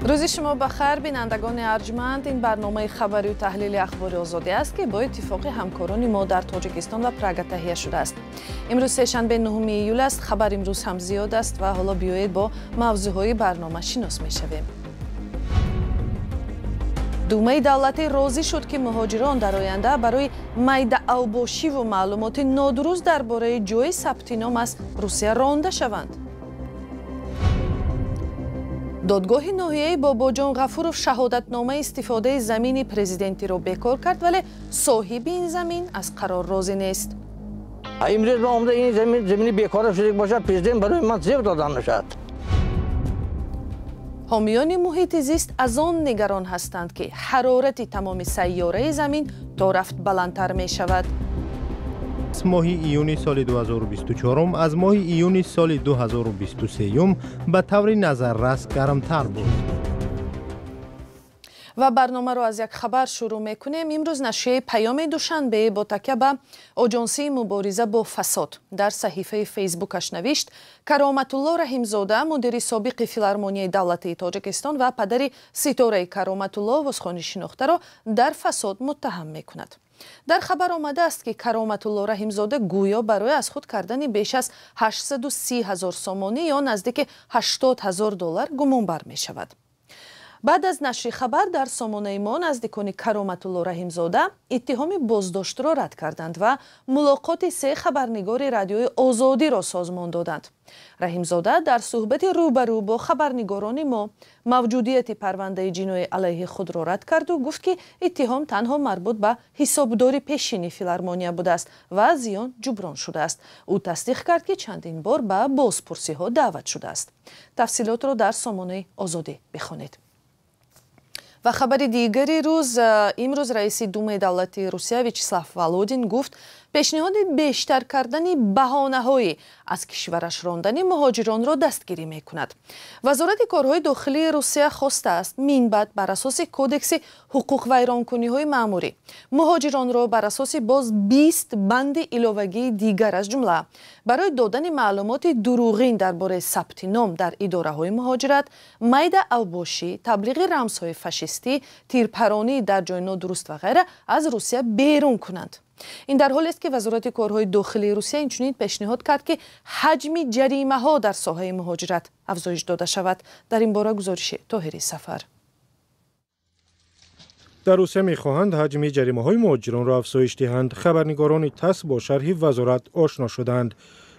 Рӯзи шумо ба хайр, бинандагони арҷманд. Ин барномаи хабарию таҳлили Ахбори Озодӣ аст, ки бо иттифоқи ҳамкорони мо дар Тоҷикистон ва Прага таҳия шудааст. Имрӯз сешанбе 9 июл аст. Хабар имрӯз ҳам зиёд аст ва ҳоло биёед бо мавзӯъҳои барнома шинос мешавем. Думаи давлатӣ розӣ шуд, ки муҳоҷирон дар оянда барои майдаавбошиву маълумоти нодуруст дар бораи ҷои сабти ном аз Русия ронда шаванд. Додгоҳи ноҳияи Бобоҷон Ғафуров шаҳодатномаи истифодаи замини президентиро бекор кард, вале соҳиби ин замин аз қарор розӣ нест. Имрӯз ман омада ин замин замини бекора шуда бошад, президент барои ман зеб додан мешавад. Ҳомиёни муҳити зист аз он нигарон ҳастанд, ки ҳарорати тамоми сайёраи замин то рафт баландтар мешавад. Моҳи июни соли 2024 аз моҳи июни соли 2023 ба таври назаррас гармтар буд. Ва барномаро аз як хабар шурӯъ мекунем. Имрӯз нашрияи Паёми Душанбе бо такя ба Оҷонсии мубориза бо фасод дар саҳифаи Фейсбукаш навишт: Кароматулло Раҳимзода, мудири собиқи Филармонияи давлатии Тоҷикистон ва падари Ситораи Кароматулло овозхони шинохтаро дар фасод муттаҳам мекунад. Дар хабар омадааст, ки Кароматулло Раҳимзода гӯё барои аз худ кардани беш аз 830 ҳазор сомонӣ ё наздики 80 ҳазор доллар гумонбар мешавад. Баъд аз нашри хабар дар сомонаи мо наздикони Кароматулло Раҳимзода иттиҳоми боздоштро рад карданд ва мулоқоти се хабарнигори Радиои Озодиро созмон доданд. Раҳимзода дар суҳбати рӯбарӯ бо хабарнигорони мо мавҷудияти парвандаи ҷиноӣ алайҳи худро рад карду гуфт, ки иттиҳом танҳо марбут ба ҳисобдори пешини филармония будааст ва зиён ҷуброн шудааст. Ӯ тасдиқ кард, ки чандин бор ба бозпурсиҳо даъват шудааст. Тафсилотро дар сомонаи Озодӣ бихонед. Ва хабари дигари рӯз. Имрӯз раиси Думаи давлатии Русия Вячеслав Володин гуфт, пешниҳоди бештар кардани баҳонаҳои аз кишвараш рондани муҳоҷиронро дастгирӣ мекунад. Вазорати корҳои дохилии Русия хостааст, минбаъд бар асоси Кодекси ҳуқуқвайронкуниҳои маъмурӣ муҳоҷиронро бар асоси боз 20 банди иловагии дигар, аз ҷумла барои додани маълумоти дурӯғин дар бораи сабти ном дар идораҳои муҳоҷират, майда авбошӣ, таблиғи рамзҳои фашистӣ, тирпаронӣ дар ҷои нодуруст ва ғайра аз Русия берун кунанд. Ин дар ҳолест, ки Вазорати корҳои дохилии Русия инчунин пешниҳод кард, ки ҳаҷми ҷаримаҳо дар соҳаи муҳоҷират афзоиш дода шавад. Дар ин бора гузориши Тоҳири Сафар. Дар Русия мехоҳанд ҳаҷми ҷаримаҳои муҳоҷиронро афзоиш диҳанд. Хабарнигорони ТАСС бо шарҳи вазорат ошно шуданд.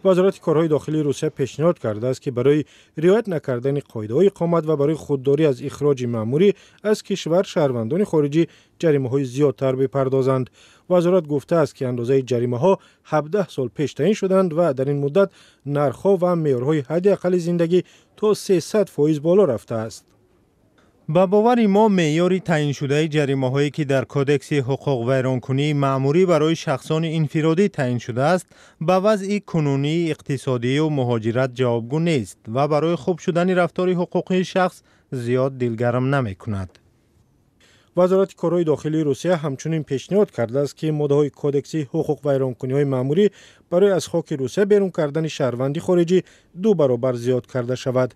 Вазорати корҳои дохилии Русия пешниҳод кардааст, ки барои риоят накардани қоидаҳои иқомат ва барои худдорӣ аз ихроҷи маъмурӣ аз кишвар шаҳрвандони хориҷӣ ҷаримаҳои зиёдтар бипардозанд. Вазорат гуфтааст, ки андозаи ҷаримаҳо 17 сол пеш таъин шуданд ва дар ин муддат нархҳо ва меъёрҳои ҳадди аққали зиндагӣ то 300% боло рафтааст. Ба бовари мо, меъёри таъиншудаи ҷаримаҳое, ки дар Кодекси ҳуқуқвайронкунии маъмурӣ барои шахсони инфиродӣ таъин шудааст, ба вазъи кунунии иқтисодию муҳоҷират ҷавобгӯ нест ва барои хуб шудани рафтори ҳуқуқии шахс зиёд дилгарм намекунад. Вазорати корҳои дохилии Русия ҳамчунин пешниҳод кардааст, ки моддаҳои Кодекси ҳуқуқвайронкуниҳои маъмурӣ барои аз хоки Русия берун кардани шаҳрванди хориҷӣ ду баробар зиёд карда шавад.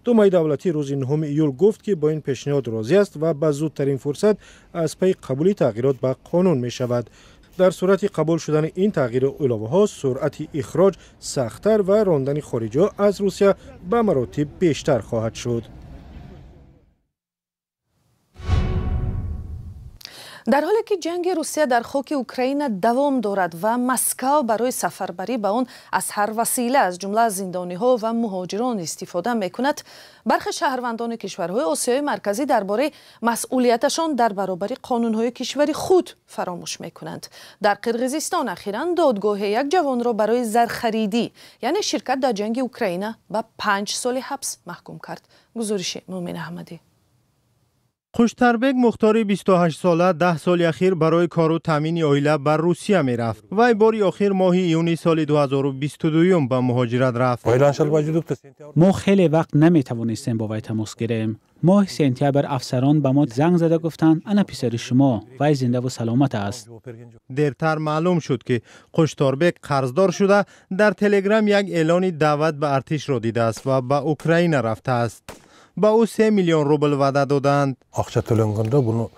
Думаи давлатӣ рӯзи 9 июл гуфт, ки бо ин пешниҳод розӣ аст ва ба зудтарин фурсат аз пайи қабули тағйирот ба қонун мешавад. Дар сурати қабул шудани ин тағйиру иловаҳо суръати ихроҷ сахттар ва рондани хориҷиҳо аз Русия ба маротиб бештар хоҳад шуд. Дар ҳоле ки ҷанги Русия дар хоки Украина давом дорад ва Москав барои сафарбарӣ ба он аз ҳар васила, аз ҷумла зиндониҳо ва муҳоҷирон, истифода мекунад, бархе шаҳрвандони кишварҳои Осиёи Марказӣ дар бораи масъулияташон дар баробари қонунҳои кишвари худ фаромӯш мекунанд. Дар Қирғизистон ахиран додгоҳе як ҷавонро барои зархаридӣ, яъне ширкат дар ҷанги Украина, ба 5 соли ҳабс маҳкум кард. Гузориши Муъмин Аҳмадӣ. Хуштарбек Мухтори 28сола 10 соли ахир барои кору таъмини оила ба Русия мерафт. Вай бори охир моҳи июни соли 2022 ба муҳоҷират рафт. Мо хеле вақт наметавонистем бо вай тамос гирем. Моҳи сентябр афсарон ба мо занг зада гуфтанд: ана писари шумо, вай зиндаву саломат аст. Дертар маълум шуд, ки Қушторбек қарздор шуда, дар Телеграм як эълони даъват ба артишро дидааст ва ба Украина рафтааст. Ба ӯ 3 миллион рубл ваъда доданд.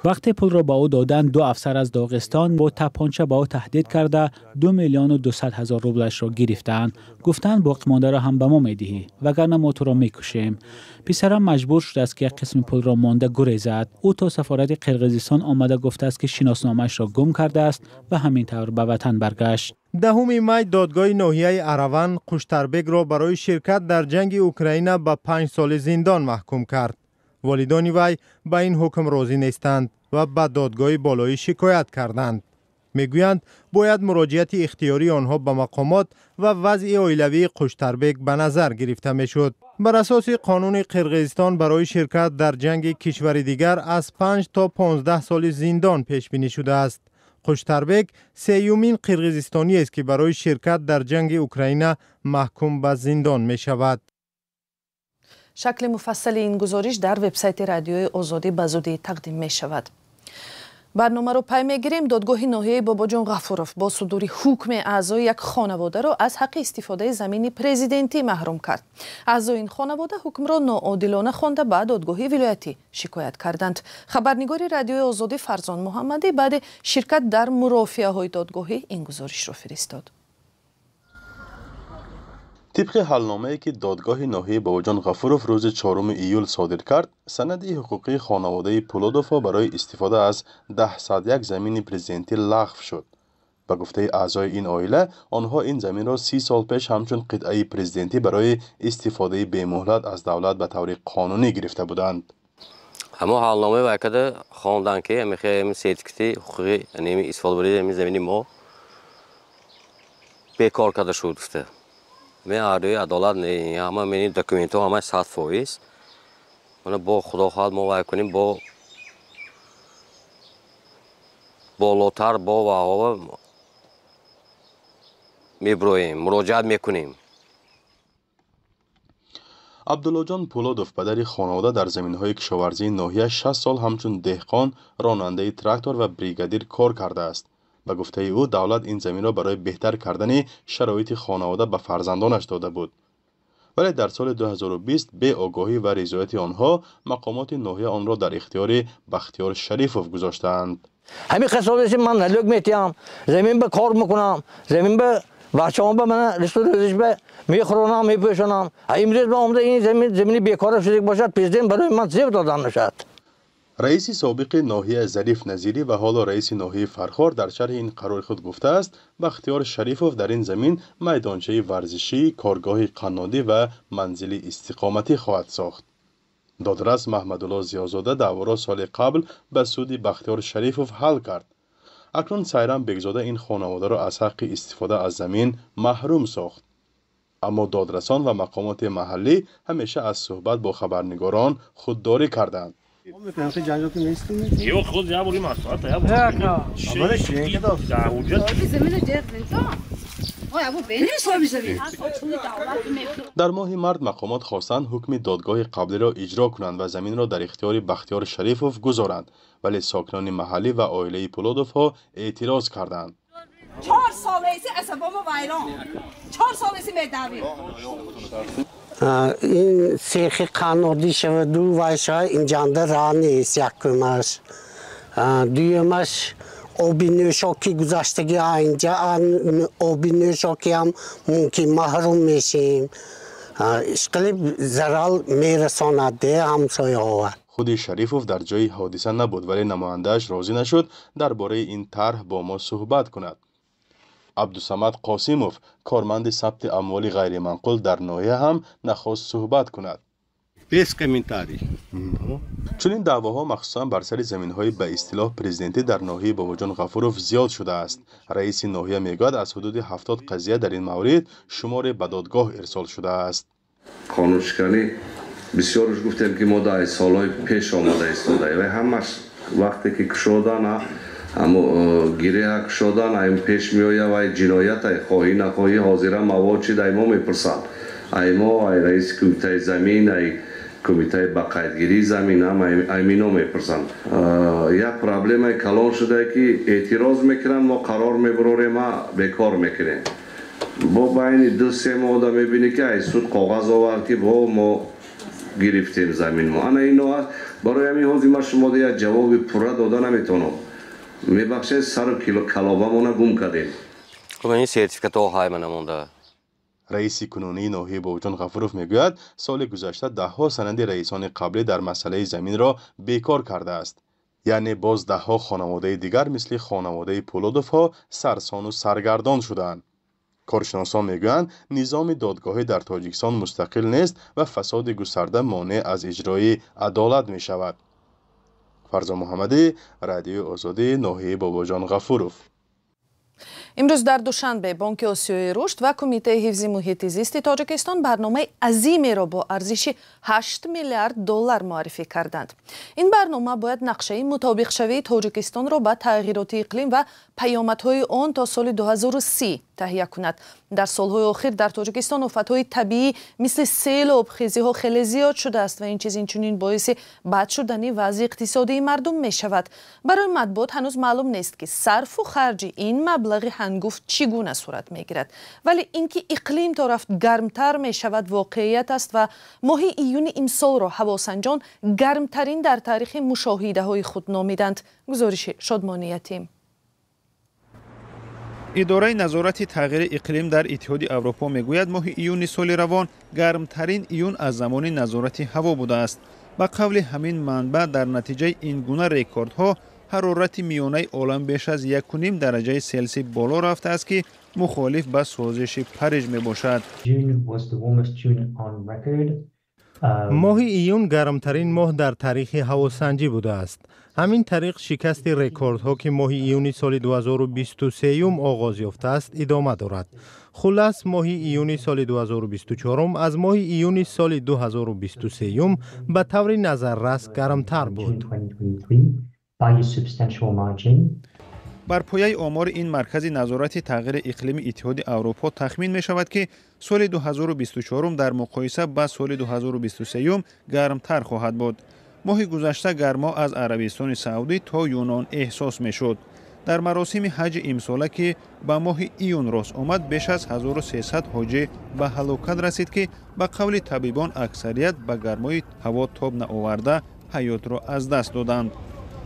Вақте пулро ба ӯ доданд, ду афсар аз Доғистон бо тапонча ба ӯ таҳдид карда, 2 200 000 рублашро гирифтаанд. Гуфтанд, боқимондаро ҳам ба мо медиҳӣ, вагарна мо туро мекушем. Писарам маҷбур шудааст, ки як қисми пулро монда гурезад. Ӯ то сафорати Қирғизистон омада, гуфтааст, ки шиносномаашро гум кардааст ва ҳамин тавр ба ватан баргашт. 10 май додгоҳи ноҳияи Араван Қуштарбекро барои ширкат дар ҷанги Украина ба 5 соли зиндон маҳкум кард. Волидони вай ба ин ҳукм розӣ нестанд ва ба додгоҳи болоӣ шикоят карданд. Мегӯянд, бояд муроҷиати ихтиёрии онҳо ба мақомот ва вазъи оилавии Қуштарбек ба назар гирифта мешуд. Бар асоси қонуни Қирғизистон, барои ширкат дар ҷанги кишвари дигар аз 5 то 15 соли зиндон пешбинӣ шудааст. Қуштарбек сеюмин қирғизистониест, ки барои ширкат дар ҷанги Украина маҳкум ба зиндон мешавад. Шакли муфассали ин гузориш дар вебсайти Радиои Озодӣ ба зудӣ тақдим мешавад. Барномаро пай мегирем. Додгоҳи ноҳияи Бобоҷон Ғафуров бо судури ҳукме аъзои як хонаводаро аз ҳаққи истифодаи замини президентӣ маҳрум кард. Аъзои ин хонавода ҳукмро ноодилона хонда, ба додгоҳи вилоятӣ шикоят карданд. Хабарнигори Радиои Озодӣ Фарзон Муҳаммадӣ баъди ширкат дар мурофиаҳои додгоҳӣ ин гузоришро фиристод. Тибқи ҳалномае, ки додгоҳи ноҳияи Бобоҷон Ғафуров рӯзи 4 июл содир кард, санади ҳуқуқии хонаводаи Пулодовҳо барои истифода аз 10,1 замини президентӣ лағв шуд. Ба гуфтаи аъзои ин оила, онҳо ин заминро 30 сол пеш ҳамчун қитъаи президентӣ барои истифодаи бемуҳлат аз давлат ба таври қонунӣ гирифта буданд. Ҳамон ҳалномаи вайкада хонданд, ки сертификати ҳуқуқи истифодабарии замини мо бекор карда шуд, гуфта. Мен арӯи адолат не, ҳама мени документҳо ҳама 100%. Мана, бо Худо хоҳад, мо вай кунем, бо болотар, бо ваҳова меброем, муроҷиат мекунем. Абдуллоҷон Пулодов, падари хонавода, дар заминҳои кишоварзии ноҳия 60 сол ҳамчун деҳқон, ронандаи трактор ва бригадир кор кардааст. Ба гуфтаи ӯ, давлат ин заминро барои беҳтар кардани шароити хонавода ба фарзандонаш дода буд, вале дар соли 2020 беогоҳӣ ва ризояти онҳо мақомоти ноҳия онро дар ихтиёри Бахтиёр Шарифов гузоштаанд. Ҳамин қасодеси ман налог метиҳам, замин ба кор мекунам, замин ба бачаҳом ба мана ризқу рӯзиш ба мехӯронам, мепӯшонам. Имрӯз ба омада ин замин замини бекора шудик бошад, президент барои ман зеб додан мешавад. Раиси собиқи ноҳия Зариф Назирӣ ва ҳоло раиси ноҳияи Фархор дар шарҳи ин қарори худ гуфтааст, Бахтиёр Шарифов дар ин замин майдончаи варзишӣ, коргоҳи қаннодӣ ва манзили истиқоматӣ хоҳад сохт. Додрас Маҳмадулло Зиёзода даъворо соли қабл ба суди Бахтиёр Шарифов ҳал кард. Акнун Сайрам Бегзода ин хонаводаро аз ҳаққи истифода аз замин маҳрум сохт, аммо додрасон ва мақомоти маҳаллӣ ҳамеша аз суҳбат бо хабарнигорон худдорӣ карданд. Ё худ я бури масоат я. Дар моҳи март мақомот хостанд ҳукми додгоҳи қаблиро иҷро кунанд ва заминро дар ихтиёри Бахтиёр Шарифов гузоранд, вале сокинони маҳаллӣ ва оилаи Пулодовҳо эътироз карданд. 4 солеси асабомо вайрон, 4 солеси медавем. Ин сехи қаннодӣ шаваду вай шава, инҷанда раҳ нест, якумаш. Дуюмаш, оби нӯшокӣ гузаштагӣ, инҷа оби нӯшокиам мумкин маҳрум мешем. Ишқилиб зарал мерасонад де ҳамсояҳова. Худи Шарифов дар ҷои ҳодиса набуд, вале намояндааш розӣ нашуд дар бораи ин тарҳ бо мо суҳбат кунад. Абдусамад Қосимов, корманди сабти амволи ғайриманқул дар ноҳия, ҳам нахост суҳбат кунад. Без комментарий. Чунин даъвоҳо махсусан бар сари заминҳои ба истилоҳ президентӣ дар ноҳияи Бобоҷон Ғафуров зиёд шудааст. Раиси ноҳия мегӯяд, аз ҳудуди 70 қазия дар ин маврид шуморе ба додгоҳ ирсол шудааст. Қонуншиканӣ бисёрш гуфтем, ки мо дар солҳои пеш омада истодаем ва ҳамаш вақте ки кушодан, ҳамо гиреҳа кушодан, ай пеш меоя ва ҷиноятай, хоҳӣ нахоҳӣ. Ҳозира мавод чи дай мо мепурсанд, ай мо, ай раиси кумитаи замин, ай кумитаи ба қайдгирии замин ҳам аймино мепурсанд. Як проблемаи калон шуда, ки эътироз мекунанд, мо қарор мебурорем, бекор мекунем. Бо байни 2-3 моҳда мебинӣ, ки ай суд коғаз овард, ки бо мо. гирифтем замин мо. Ана ино аст. Барои ҳамин ҳозир ман шумо як ҷавоби пурра дода наметавонам. Мебахшед, сару калобамона гум кардем. Ин сертификатҳо ҳай мана монда. Раиси кунунии ноҳияи Бобоҷон Ғафуров мегӯяд, соли гузашта даҳҳо санади раисони қаблӣ дар масъалаи заминро бекор кардааст. Яъне боз даҳҳо хонаводаи дигар мисли хонаводаи Пулодовҳо сарсону саргардон шудаанд. Коршиносон мегӯянд, низоми додгоҳӣ дар Тоҷикистон мустақил нест ва фасоди густарда монеъ аз иҷрои адолат мешавад. Фарзон Муҳаммадӣ, Радиои Озодӣ, ноҳияи Бобоҷон Ғафуров. Имрӯз дар Душанбе Бонки Осиёи Рушд ва Кумитаи ҳифзи муҳити зисти Тоҷикистон барномаи азимеро бо арзиши 8 миллиард доллар муаррифӣ карданд. Ин барнома бояд нақшаи мутобиқшавии Тоҷикистонро ба тағйироти иқлим ва паёмадҳои он то соли 2030 таҳия кунад. Дар солҳои охир дар Тоҷикистон офатҳои табиӣ мисли селу обхезиҳо хеле зиёд шудааст ва ин чиз инчунин боиси бад шудани вазъи иқтисодии мардум мешавад. Барои матбуот ҳанӯз маълум нест, ки сарфу харҷи ин маблағи ҳангуфт чӣ гуна сурат мегирад. Вале ин ки иқлим то рафт гармтар мешавад воқеият аст ва моҳи июни имсолро ҳавосанҷон гармтарин дар таърихи мушоҳидаҳои худ номиданд. Гузориши Шодмони Ятим. Идораи назорати тағйири иқлим дар Иттиҳоди Аврупо мегӯяд, моҳи июни соли равон гармтарин июн аз замони назорати ҳаво будааст. Ба қавли ҳамин манбаъ, дар натиҷаи ин гуна рекордҳо ҳарорати миёнаи олам беш аз 1,5 дараҷаи Селсий боло рафтааст, ки мухолиф ба созиши Париж мебошад. Моҳи июн гармтарин моҳ дар таърихи ҳавосанҷӣ будааст. Ҳамин тариқ шикасти рекордҳо, ки моҳи июни соли 2023 оғоз ёфтааст, идома дорад. Хулас, моҳи июни соли 2024 аз моҳи июни соли 2023 ба таври назаррас гармтар буд. Бар пояи омори ин маркази назорати тағйири иқлими Иттиҳоди Аврупо тахмин мешавад, ки соли 2024 дар муқоиса ба соли 2023 гармтар хоҳад буд. Моҳи гузашта гармо аз Арабистони Саудӣ то Юнон эҳсос мешуд. Дар маросими ҳаҷи имсола, ки ба моҳи июн рост омад, беш аз 1300 ҳоҷӣ ба ҳалокат расид, ки ба қавли табибон аксарият ба гармои ҳаво тоб наоварда ҳаётро аз даст доданд.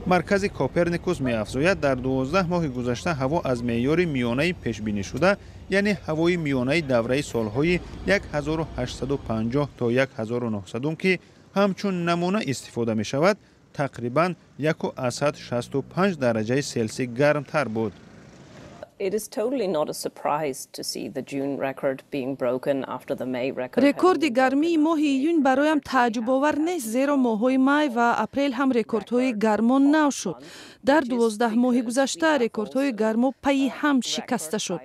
Маркази Коперникус меафзояд, дар 12 моҳи гузашта ҳаво аз меъёри миёнаи пешбинишуда, яъне ҳавои миёнаи давраи солҳои 1850 то 1900, ки ҳамчун намуна истифода мешавад, тақрибан 1,65 дараҷаи Селсий гармтар буд. Рекорди гармии моҳи июн бароям тааҷҷубовар нест, зеро моҳҳои май ва апрел ҳам рекордҳои гармо нав шуд. Дар 12 моҳи гузашта рекордҳои гармо пайи ҳам шикаста шуд.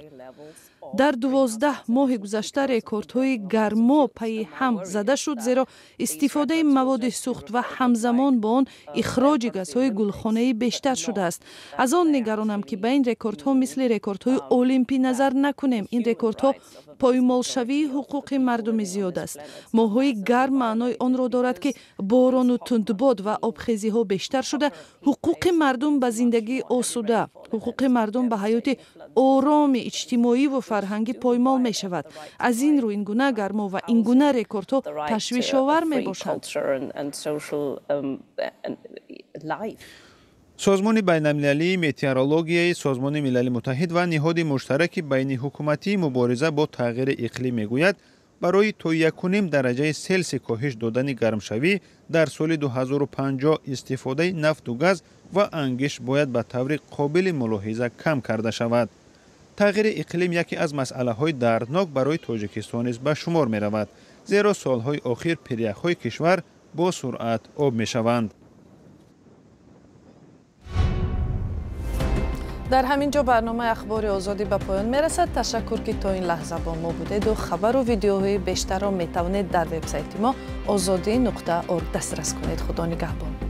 Дар 12 моҳи гузашта рекордҳои гармо пайи ҳам зада шуд, зеро истифодаи маводи сӯхт ва ҳамзамон бо он ихроҷи газҳои гулхонаӣ бештар шудааст. Аз он нигаронам, ки ба ин рекордҳо мисли рекордҳои олимпӣ назар накунем. Ин рекордҳо поймолшавии ҳуқуқи мардуми зиёд аст. Моҳҳои гарм маънои онро дорад, ки борону тундбод ва обхезиҳо бештар шуда, ҳуқуқи мардум ба зиндагии осуда, ҳуқуқи мардум ба ҳаёти ороми иҷтимоӣ ва фарҳангӣ поймол мешавад. Аз ин рӯ ин гуна гармо ва ин гуна рекордҳо ташвишовар мебошанд. Созмони байналмилалии метеорологияи Созмони Милали Муттаҳид ва ниҳоди муштараки байниҳукуматии мубориза бо тағйири иқлим мегӯяд, барои то 1,5 дараҷаи Селсий коҳиш додани гармшавӣ дар соли 2050 истифодаи нафту газ ва ангиш бояд ба таври қобили мулоҳиза кам карда шавад. Тағйири иқлим яке аз масъалаҳои дарднок барои Тоҷикистон низ ба шумор меравад, зеро солҳои охир пиряхҳои кишвар бо суръат об мешаванд. Дар ҳамин ҷо барномаи Ахбори Озодӣ ба поён мерасад. Ташаккур, ки то ин лаҳза бо мо будед ва хабару видеоҳои бештарро метавонед дар вебсайти мо ozodi.org дастрас кунед. Худо нигаҳбон.